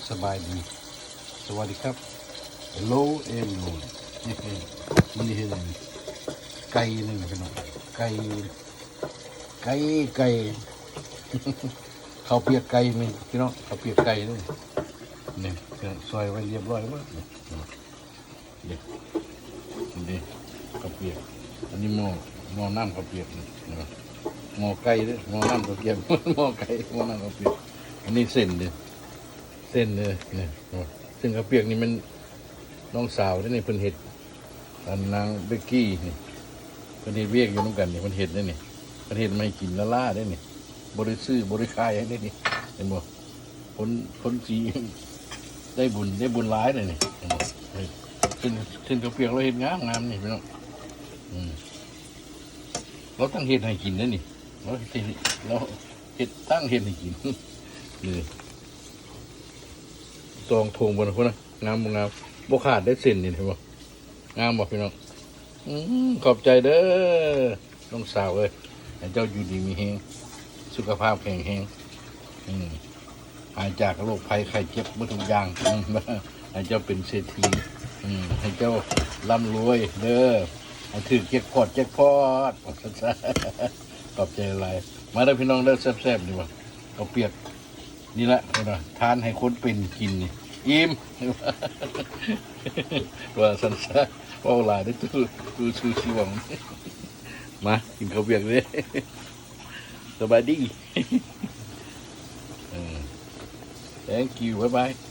ສະບາຍດີ ສະຫວັດດີຄັບ ເຮລໂລ ເອເວີຣີວັນ ມື້ນີ້ເຮັດຫຍັງ? ໄກ່ນີ້ພີ່ນ້ອງ ໄກ່ ໄກ່ ໄກ່ ເຂົ້າປຽກໄກ່ນີ້ພີ່ນ້ອງ ເຂົ້າປຽກໄກ່ນີ້ ນີ້ພີ່ນ້ອງ ຊອຍໄວ້ລຽບຮ້ອຍເບິດນີ້ ນີ້ ນີ້ເດ້ ເຂົ້າປຽກ ອັນນີ້ໝໍ້ ໝໍ້ນ້ຳເຂົ້າປຽກນີ້ ໝໍ້ໄກ່ເດ້ ໝໍ້ນ້ຳເຂົ້າປຽກ ໝໍ້ໄກ່ ໝໍ້ນ້ຳເຂົ້າປຽກ ອັນນີ້ເສັ້ນເດ້ ເສັ້ນເດ້ ນີ້ ເສັ້ນເຂົ້າປຽກນີ້ແມ່ນນ້ອງສາວເດ້ນີ້ ເພິ່ນເຮັດ ອັນນາງເບັກກີ້ນີ້ ເພິ່ນເຮັດວຽກຢູ່ນຳກັນນີ້ ເພິ່ນເຮັດເດ້ນີ້ ເພິ່ນເຮັດມາໃຫ້ກິນລ້າໆເດ້ນີ້ ບໍ່ໄດ້ຊື້ ບໍ່ໄດ້ຂາຍໃຫ້ເດ້ນີ້ ເຫັນບໍ່? ຄົນ ຄົນຊິໄດ້ບຸນ ໄດ້ບຸນຫຼາຍເດ້ນີ້ ເຫັນບໍ່? ເສັ້ນ ເສັ້ນເຂົ້າປຽກລາວເຮັດງາມໆນີ້ພີ່ນ້ອງ ອືມ ລາວຕັ້ງເຮັດໃຫ້ກິນເດ້ນີ້ ລາວເຮັດ ລາວເຮັດ ຕັ້ງເຮັດໃຫ້ກິນ ນີ້ ສອງຖົງພຸ້ນນະ ພຸ້ນນະ ງາມບໍ່ງາມ ບໍ່ຂາດໄດ້ເສັ້ນນີ້ ເຫັນບໍ່? ງາມບໍ່ພີ່ນ້ອງ? ອືມ ຂອບໃຈເດີ ນ້ອງສາວເອີຍ ໃຫ້ເຈົ້າຢູ່ດີມີແຮງ ສຸຂະພາບແຂງແຮງ ອືມ ຫາຍຈາກໂລກໄພໄຂ້ເຈັບໝົດທຸກຢ່າງ ອືມ ໃຫ້ເຈົ້າເປັນເສດຖີ ອືມ ໃຫ້ເຈົ້າລ່ຳລວຍເດີ ໃຫ້ຖືກແຈັກພອດ ແຈັກພອດ ຂອບໃຈຫຼາຍ ມາເດີພີ່ນ້ອງເດີ ແຊບໆ ນີ້ວ່າ ເຂົ້າປຽກ ນີ້ແຫຼະ ເພິ່ນວ່າ ທານໃຫ້ຄົນເປັນກິນນີ້ ອີ່ມ ວ່າຊັ້ນຊະ ເວົ້າຫຼາຍເດີ ຕູ້ ຕູ້ຊູຊິຫວັງ ມາກິນເຂົ້າປຽກເດ້ ສະບາຍດີ ເອີ thank you bye bye